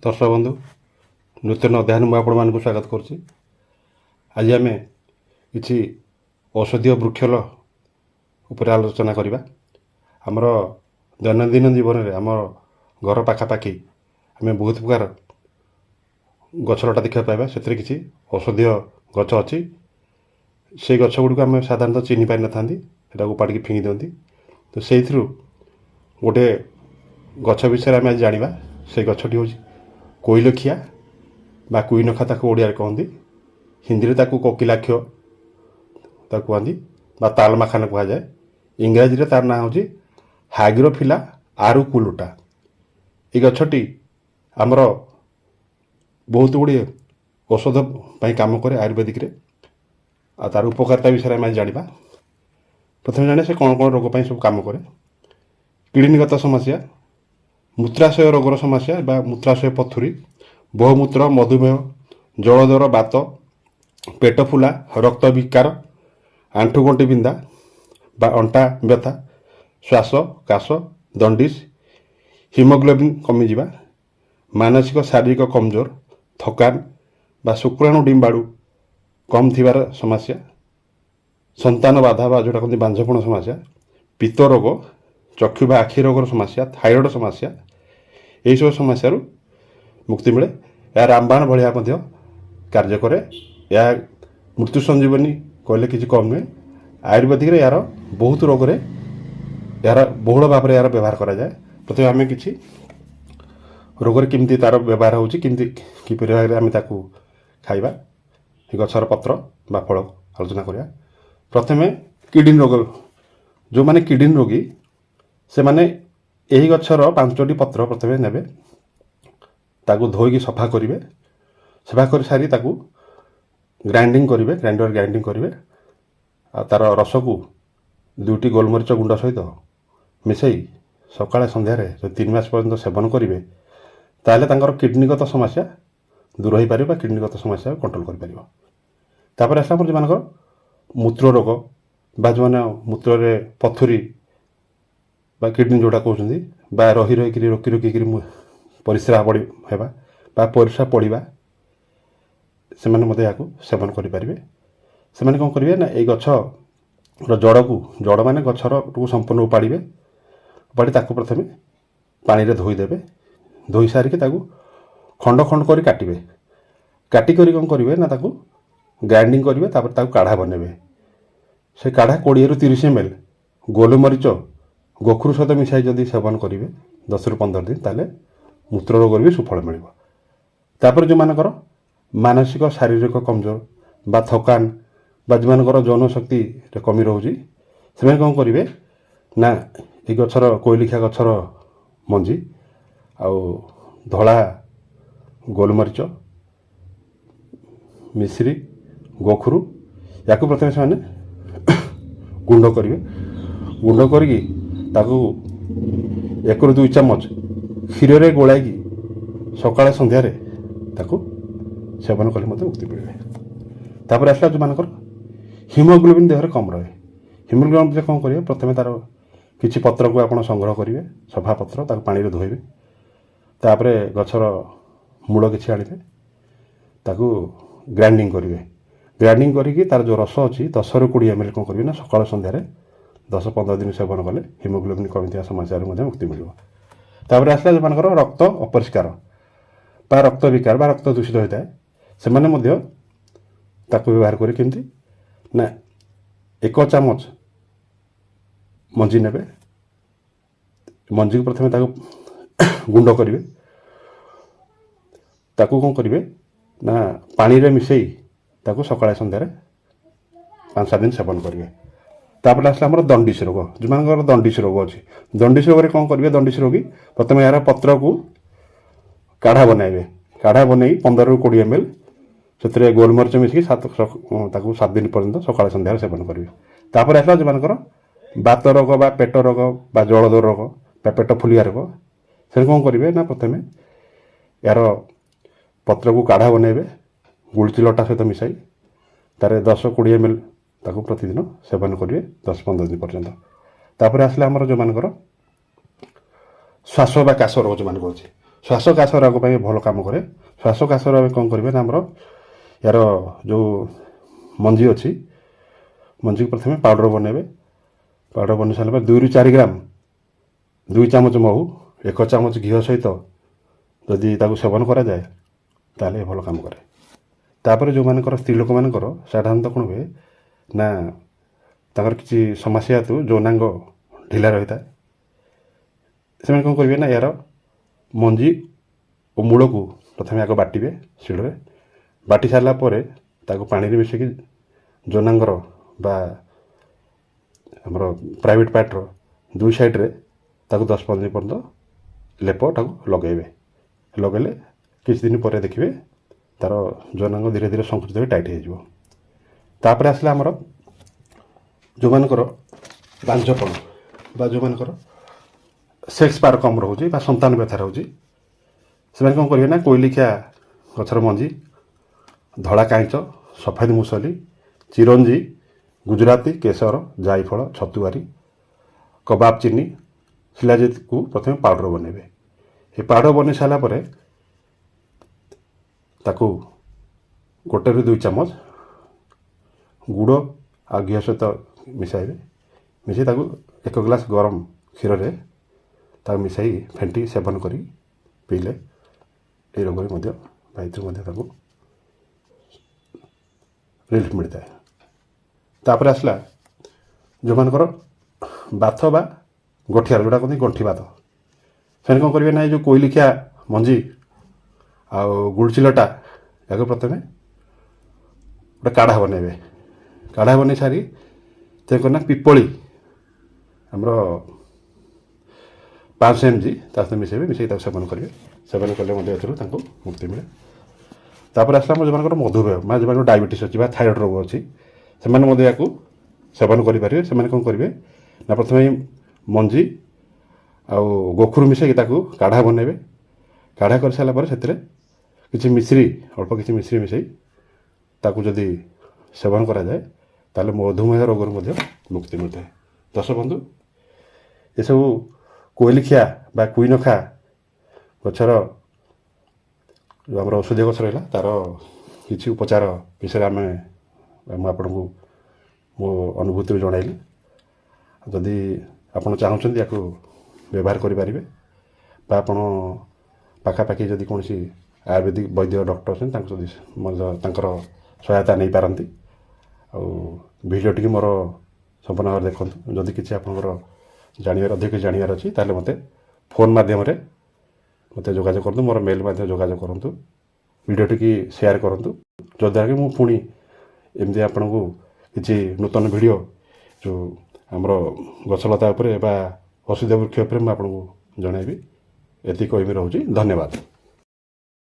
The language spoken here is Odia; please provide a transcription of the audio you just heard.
ଦର୍ଶକ ବନ୍ଧୁ, ନୂତନ ଅଧ୍ୟାୟରେ ମୁଁ ଆପଣମାନଙ୍କୁ ସ୍ୱାଗତ କରୁଛି। ଆଜି ଆମେ କିଛି ଔଷଧୀୟ ବୃକ୍ଷର ଉପରେ ଆଲୋଚନା କରିବା। ଆମର ଦୈନନ୍ଦିନ ଜୀବନରେ ଆମ ଘର ପାଖାପାଖି ଆମେ ବହୁତ ପ୍ରକାର ଗଛଲତା ଦେଖିବାକୁ ପାଇବା। ସେଥିରେ କିଛି ଔଷଧୀୟ ଗଛ ଅଛି। ସେଇ ଗଛ ଗୁଡ଼ିକୁ ଆମେ ସାଧାରଣତଃ ଚିହ୍ନି ପାରିନଥାନ୍ତି, ସେଟାକୁ ଉପାଡ଼ିକି ଫିଙ୍ଗି ଦିଅନ୍ତି। ତ ସେଇଥିରୁ ଗୋଟେ ଗଛ ବିଷୟରେ ଆମେ ଆଜି ଜାଣିବା। ସେଇ ଗଛଟି ହେଉଛି କୋଇଲଖିଆ ବା କୁଇନଖା ତାକୁ ଓଡ଼ିଆରେ କହନ୍ତି। ହିନ୍ଦୀରେ ତାକୁ କୋକିଲାକ୍ଷ ତାକୁ କୁହନ୍ତି ବା ତାଲମାଖାନା କୁହାଯାଏ। ଇଂରାଜୀରେ ତାର ନାଁ ହେଉଛି ହାଇଗ୍ରୋଫିଲା ଆରୁକୁଲୁଟା। ଏଇ ଗଛଟି ଆମର ବହୁତ ଗୁଡ଼ିଏ ଔଷଧ ପାଇଁ କାମ କରେ ଆୟୁର୍ବେଦିକରେ। ଆଉ ତାର ଉପକାରିତା ବିଷୟରେ ଆମେ ଆଜି ଜାଣିବା। ପ୍ରଥମେ ଜାଣିବା ସେ କ'ଣ କ'ଣ ରୋଗ ପାଇଁ ସବୁ କାମ କରେ। କିଡ଼ନୀଗତ ସମସ୍ୟା, ମୂତ୍ରାଶୟ ରୋଗର ସମସ୍ୟା ବା ମୂତ୍ରାଶୟ ପଥୁରୀ, ବହୁମୂତ୍ର, ମଧୁମେହ, ଜଳୋଦର, ବାତ, ପେଟ ଫୁଲା, ରକ୍ତ ବିକାର, ଆଣ୍ଠୁଗଣ୍ଠି ବିନ୍ଧା ବା ଅଣ୍ଟା ବ୍ୟଥା, ଶ୍ୱାସ, କାଶ, ଦଣ୍ଡିସ୍, ହିମୋଗ୍ଲୋବିନ୍ କମିଯିବା, ମାନସିକ ଶାରୀରିକ କମଜୋର, ଥକାନ ବା ଶୁକ୍ରାଣୁ ଡିମ୍ବାଣୁ କମ୍ ଥିବାର ସମସ୍ୟା, ସନ୍ତାନ ବାଧା ବା ଯେଉଁଟା କହନ୍ତି ବାଞ୍ଝପଣ ସମସ୍ୟା, ପିତ୍ତ ରୋଗ, ଚକ୍ଷୁ ବା ଆଖି ରୋଗର ସମସ୍ୟା, ଥାଇରଏଡ଼ ସମସ୍ୟା, ଏହିସବୁ ସମସ୍ୟାରୁ ମୁକ୍ତି ମିଳେ। ଏହା ରାମବାଣ ଭଳିଆ ମଧ୍ୟ କାର୍ଯ୍ୟ କରେ। ଏହା ମୃତ୍ୟୁ ସଞ୍ଜୀବନୀ କହିଲେ କିଛି କମ୍ ନୁହେଁ। ଆୟୁର୍ବେଦିକରେ ଏହାର ବହୁତ ରୋଗରେ ଏହାର ବହୁଳ ଭାବରେ ଏହାର ବ୍ୟବହାର କରାଯାଏ। ପ୍ରଥମେ ଆମେ କିଛି ରୋଗରେ କେମିତି ତା'ର ବ୍ୟବହାର ହେଉଛି, କେମିତି କିପରି ଭାବରେ ଆମେ ତାକୁ ଖାଇବା, ଏ ଗଛର ପତ୍ର ବା ଫଳ ଆଲୋଚନା କରିବା। ପ୍ରଥମେ କିଡ଼ନୀ ରୋଗ। ଯେଉଁମାନେ କିଡ଼ନୀ ରୋଗୀ, ସେମାନେ ଏହି ଗଛର ପାଞ୍ଚଟି ପତ୍ର ପ୍ରଥମେ ନେବେ। ତାକୁ ଧୋଇକି ସଫା କରିବେ। ସଫା କରି ସାରି ତାକୁ ଗ୍ରାଇଣ୍ଡିଙ୍ଗ କରିବେ, ଗ୍ରାଇଣ୍ଡର ଗ୍ରାଇଣ୍ଡିଙ୍ଗ କରିବେ। ଆଉ ତା'ର ରସକୁ ଦୁଇଟି ଗୋଲମରିଚ ଗୁଣ୍ଡ ସହିତ ମିଶାଇ ସକାଳେ ସନ୍ଧ୍ୟାରେ ଯଦି 3 ମାସ ପର୍ଯ୍ୟନ୍ତ ସେବନ କରିବେ, ତାହେଲେ ତାଙ୍କର କିଡ଼ନୀଗତ ସମସ୍ୟା ଦୂର ହୋଇପାରିବ ବା କିଡ଼ନୀଗତ ସମସ୍ୟା କଣ୍ଟ୍ରୋଲ କରିପାରିବ। ତାପରେ ଆସିଲା ଆମର ଯେଉଁମାନଙ୍କର ମୂତ୍ର ରୋଗ ବା ଯେଉଁମାନେ ମୂତ୍ରରେ ପଥୁରୀ ବା କିଡ଼ନୀ ଯେଉଁଟା କହୁଛନ୍ତି ବା ରହି ରହିକିରି, ରୋକି ରୋକିକିରି ପରିସ୍ରା ବଢ଼ି ହେବା ବା ପରିସ୍ରା ପଡ଼ିବା, ସେମାନେ ମଧ୍ୟ ଏହାକୁ ସେବନ କରିପାରିବେ। ସେମାନେ କ'ଣ କରିବେ ନା ଏଇ ଗଛର ଜଡ଼କୁ, ଜଡ଼ ମାନେ ଗଛର ସମ୍ପୂର୍ଣ୍ଣ ଉପାଡ଼ିବେ। ଉପାଡ଼ି ତାକୁ ପ୍ରଥମେ ପାଣିରେ ଧୋଇଦେବେ। ଧୋଇ ସାରିକି ତାକୁ ଖଣ୍ଡ ଖଣ୍ଡ କରି କାଟିବେ। କାଟି କରି କ'ଣ କରିବେ ନା ତାକୁ ଗ୍ରାଇଣ୍ଡିଙ୍ଗ କରିବେ। ତାପରେ ତାକୁ କାଢ଼ା ବନେଇବେ। ସେ କାଢ଼ା 20ରୁ 30 ml ଗୋଲମରିଚ ଗୋଖରୁ ସହିତ ମିଶାଇ ଯଦି ସେବନ କରିବେ 10ରୁ 15 ଦିନ, ତାହେଲେ ମୂତ୍ର ରୋଗରେ ବି ସୁଫଳ ମିଳିବ। ତାପରେ ଯେଉଁମାନଙ୍କର ମାନସିକ ଶାରୀରିକ କମଜୋର ବା ଥକାନ ବା ଯେଉଁମାନଙ୍କର ଯୌନ ଶକ୍ତିରେ କମି ରହୁଛି, ସେମାନେ କ'ଣ କରିବେ ନା ଏଇ ଗଛର, କୋଇଲିଖିଆ ଗଛର ମଞ୍ଜି ଆଉ ଧଳା ଗୋଲମରିଚ, ମିଶ୍ରି, ଗୋଖରୁ, ୟାକୁ ପ୍ରଥମେ ସେମାନେ ଗୁଣ୍ଡ କରିବେ। ଗୁଣ୍ଡ କରିକି ତାକୁ 1ରୁ 2 ଚାମଚ କ୍ଷୀରରେ ଗୋଳାଇକି ସକାଳେ ସନ୍ଧ୍ୟାରେ ତାକୁ ସେବନ କଲେ ମଧ୍ୟ ମୁକ୍ତି ମିଳିବେ। ତାପରେ ଆସିଲା ଯେଉଁମାନଙ୍କର ହିମୋଗ୍ଲୋବିନ୍ ଦେହରେ କମ୍ ରହେ। ହିମୋଗ୍ଲୋବିନ୍ କ'ଣ କରିବେ? ପ୍ରଥମେ ତା'ର କିଛି ପତ୍ରକୁ ଆପଣ ସଂଗ୍ରହ କରିବେ, ସଫା ପତ୍ର, ତାକୁ ପାଣିରେ ଧୋଇବେ। ତାପରେ ଗଛର ମୂଳ କିଛି ଆଣିବେ, ତାକୁ ଗ୍ରାଇଣ୍ଡିଙ୍ଗ କରିବେ। ଗ୍ରାଇଣ୍ଡିଙ୍ଗ କରିକି ତାର ଯେଉଁ ରସ ଅଛି, 10ରୁ 20 ml କ'ଣ କରିବେ ନା ସକାଳ ସନ୍ଧ୍ୟାରେ 10-15 ଦିନ ସେବନ କଲେ ହିମୋଗ୍ଲୋବିନ୍ କମିଥିବା ସମସ୍ୟାରୁ ମଧ୍ୟ ମୁକ୍ତି ମିଳିବ। ତାପରେ ଆସିଲା ଯେଉଁମାନଙ୍କର ରକ୍ତ ଅପରିଷ୍କାର ବା ରକ୍ତ ବିକାର ବା ରକ୍ତ ଦୂଷିତ ହୋଇଥାଏ, ସେମାନେ ମଧ୍ୟ ତାକୁ ବ୍ୟବହାର କରି କେମିତି ନା 1 ଚାମଚ ମଞ୍ଜି ନେବେ। ମଞ୍ଜିକୁ ପ୍ରଥମେ ତାକୁ ଗୁଣ୍ଡ କରିବେ। ତାକୁ କ'ଣ କରିବେ ନା ପାଣିରେ ମିଶାଇ ତାକୁ ସକାଳେ ସନ୍ଧ୍ୟାରେ 5-7 ଦିନ ସେବନ କରିବେ। ତାପରେ ଆସିଲା ଆମର ଦଣ୍ଡିସ ରୋଗ। ଯେଉଁମାନଙ୍କର ଦଣ୍ଡିସ ରୋଗ ଅଛି, ଦଣ୍ଡିସ ରୋଗରେ କ'ଣ କରିବେ? ଦଣ୍ଡିସ ରୋଗୀ ପ୍ରଥମେ ଏହାର ପତ୍ରକୁ କାଢ଼ା ବନାଇବେ। କାଢ଼ା ବନେଇ 15ରୁ 20 ml ସେଥିରେ ଗୋଲମରିଚ ମିଶିକି ତାକୁ 7 ଦିନ ପର୍ଯ୍ୟନ୍ତ ସକାଳେ ସନ୍ଧ୍ୟାରେ ସେବନ କରିବେ। ତାପରେ ଆସିଲା ଯେଉଁମାନଙ୍କର ବାତ ରୋଗ ବା ପେଟ ରୋଗ ବା ଜଳୋଦର ରୋଗ ବା ପେଟ ଫୁଲିବା ରୋଗ, ସେମାନେ କ'ଣ କରିବେ ନା ପ୍ରଥମେ ଏହାର ପତ୍ରକୁ କାଢ଼ା ବନେଇବେ ଗୁଳୁଚି ଲଟା ସହିତ ମିଶାଇ, ତାରେ 10-20 ml ତାକୁ ପ୍ରତିଦିନ ସେବନ କରିବେ 10-15 ଦିନ ପର୍ଯ୍ୟନ୍ତ। ତାପରେ ଆସିଲା ଆମର ଯେଉଁମାନଙ୍କର ଶ୍ୱାସ ବା କାଶ ରୋଗ ଯେଉଁମାନଙ୍କର ଅଛି, ଶ୍ୱାସ କାଶ ରୋଗ ପାଇଁ ଭଲ କାମ କରେ। ଶ୍ୱାସ କାଶ ରୋଗ କ'ଣ କରିବେ ନା, ଆମର ୟାର ଯେଉଁ ମଞ୍ଜି ଅଛି, ମଞ୍ଜିକୁ ପ୍ରଥମେ ପାଉଡ଼ର ବନେଇବେ। ପାଉଡ଼ର ବନେଇ ସାରିଲା ପରେ 2ରୁ 4 ଗ୍ରାମ, 2 ଚାମଚ ମହୁ, 1 ଚାମଚ ଘିଅ ସହିତ ଯଦି ତାକୁ ସେବନ କରାଯାଏ, ତାହେଲେ ଭଲ କାମ କରେ। ତାପରେ ଯେଉଁମାନଙ୍କର ସ୍ତ୍ରୀ ଲୋକମାନଙ୍କର ସାଧାରଣତଃ କ'ଣ ହୁଏ ନା, ତାଙ୍କର କିଛି ସମସ୍ୟା ହେତୁ ଯୌନାଙ୍ଗ ଢିଲା ରହିଥାଏ, ସେମାନେ କ'ଣ କରିବେ ନା, ଏହାର ମଞ୍ଜି ଓ ମୂଳକୁ ପ୍ରଥମେ ଆଗ ବାଟିବେ ଶିଳରେ। ବାଟି ସାରିଲା ପରେ ତାକୁ ପାଣିରେ ମିଶାଇକି ଯୌନାଙ୍ଗର ବା ଆମର ପ୍ରାଇଭେଟ୍ ପାର୍ଟର ଦୁଇ ସାଇଡ଼୍ରେ ତାକୁ 10-15 ଦିନ ପର୍ଯ୍ୟନ୍ତ ଲେପଟାକୁ ଲଗାଇବେ। ଲଗାଇଲେ କିଛି ଦିନ ପରେ ଦେଖିବେ, ତା'ର ଯୌନାଙ୍ଗ ଧୀରେ ଧୀରେ ସଂକୁଚିତ ହୋଇ ଟାଇଟ୍ ହେଇଯିବ। ତାପରେ ଆସିଲା ଆମର ଯେଉଁମାନଙ୍କର ବାଞ୍ଝପଣ ବା ଯେଉଁମାନଙ୍କର ସେକ୍ସ ପାୱାର କମ୍ ରହୁଛି ବା ସନ୍ତାନ ବ୍ୟଥା ରହୁଛି, ସେମାନେ କ'ଣ କରିବେ ନା, କୋଇଲିଖିଆ ଗଛର ମଞ୍ଜି, ଧଳା କାଇଁଚ, ସଫେଦ ମୁସଲି, ଚିରଞ୍ଜି, ଗୁଜୁରାତି, କେଶର, ଜାଇଫଳ, ଛତୁଆରି, କବାବ ଚିନି, ଶିଲାଜିତକୁ ପ୍ରଥମେ ପାଉଡ଼ର ବନେଇବେ। ଏ ପାଉଡ଼ର ବନେଇ ସାରିଲା ପରେ ତାକୁ 1ରୁ 2 ଚାମଚ ଗୁଡ଼ ଆଉ ଘିଅ ସହିତ ମିଶାଇବେ। ମିଶାଇ ତାକୁ 1 ଗ୍ଲାସ୍ ଗରମ କ୍ଷୀରରେ ତାକୁ ମିଶାଇ ଫେଣ୍ଟି ସେବନ କରି ପିଇଲେ ଏହି ରୋଗରେ ମଧ୍ୟ ବା ଏଥିରୁ ମଧ୍ୟ ତାକୁ ରିଲିଫ୍ ମିଳିଥାଏ। ତାପରେ ଆସିଲା ଯେଉଁମାନଙ୍କର ବାତ ବା ଗଠିଆର, ଯେଉଁଟା କୁହନ୍ତି ଗଣ୍ଠିବାତ, ସେମାନେ କ'ଣ କରିବେ ନା, ଏଇ ଯେଉଁ କୋଇଲିଖିଆ ମଞ୍ଜି ଆଉ ଗୁଳୁଚିଲଟା, ଏହାକୁ ପ୍ରଥମେ ଗୋଟେ କାଢ଼ା ବନେଇବେ। କାଢ଼ା ବନେଇ ସାରି ସେ କ'ଣ ନା, ପିପଳି ଆମର 500 mg ତା ସହିତ ମିଶାଇବେ। ମିଶାଇ ତାକୁ ସେବନ କରିବେ। ସେବନ କଲେ ମଧ୍ୟ ଏଥିରୁ ତାଙ୍କୁ ମୁକ୍ତି ମିଳେ। ତାପରେ ଆସିଲା ଆମର ଯେଉଁମାନଙ୍କର ମଧୁମେହ ବା ଯେଉଁମାନଙ୍କର ଡାଇବେଟିସ୍ ଅଛି ବା ଥାଇରଏଡ଼ ରୋଗ ଅଛି, ସେମାନେ ମଧ୍ୟ ଏହାକୁ ସେବନ କରିପାରିବେ। ସେମାନେ କ'ଣ କରିବେ ନା, ପ୍ରଥମେ ମଞ୍ଜି ଆଉ ଗୋଖରୁ ମିଶାଇକି ତାକୁ କାଢ଼ା ବନେଇବେ। କାଢ଼ା କରିସାରିଲା ପରେ ସେଥିରେ କିଛି ମିଶ୍ରି, ଅଳ୍ପ କିଛି ମିଶ୍ରି ମିଶାଇ ତାକୁ ଯଦି ସେବନ କରାଯାଏ, ତାହେଲେ ମଧୁମେହ ରୋଗରୁ ମଧ୍ୟ ମୁକ୍ତି ମିଳିଥାଏ। ଦର୍ଶକ ବନ୍ଧୁ, ଏସବୁ କୋଇଲିଖିଆ ବା କୁଇନଖା ଗଛର ଯେଉଁ ଆମର ଔଷଧୀୟ ଗଛ ରହିଲା, ତା'ର କିଛି ଉପଚାର ବିଷୟରେ ମୁଁ ଆପଣଙ୍କୁ ମୋ ଅନୁଭୂତିରୁ ଜଣାଇଲି। ଯଦି ଆପଣ ଚାହୁଁଛନ୍ତି, ୟାକୁ ବ୍ୟବହାର କରିପାରିବେ ବା ଆପଣ ପାଖାପାଖି ଯଦି କୌଣସି ଆୟୁର୍ବେଦିକ ବୈଦ୍ୟ ଡକ୍ଟର ଅଛନ୍ତି, ତାଙ୍କୁ ଯଦି ମଧ୍ୟ ତାଙ୍କର ସହାୟତା ନେଇପାରନ୍ତି। ଆଉ ଭିଡ଼ିଓଟିକି ମୋର ସମ୍ପୂର୍ଣ୍ଣ ଭାବରେ ଦେଖନ୍ତୁ। ଯଦି କିଛି ଆପଣଙ୍କର ଜାଣିବାର, ଅଧିକ କିଛି ଜାଣିବାର ଅଛି, ତାହେଲେ ମୋତେ ଫୋନ୍ ମାଧ୍ୟମରେ ମୋତେ ଯୋଗାଯୋଗ କରନ୍ତୁ, ମୋର ମେଲ୍ ମାଧ୍ୟମରେ ଯୋଗାଯୋଗ କରନ୍ତୁ, ଭିଡ଼ିଓଟିକି ସେୟାର କରନ୍ତୁ, ଯଦ୍ୱାରା କି ମୁଁ ପୁଣି ଏମିତି ଆପଣଙ୍କୁ କିଛି ନୂତନ ଭିଡ଼ିଓ ଯେଉଁ ଆମର ଗଛଲତା ଉପରେ ବା ଔଷଧୀୟ ବୃକ୍ଷ ଉପରେ ମୁଁ ଆପଣଙ୍କୁ ଜଣାଇବି। ଏତିକି କହି ମୁଁ ରହୁଛି। ଧନ୍ୟବାଦ।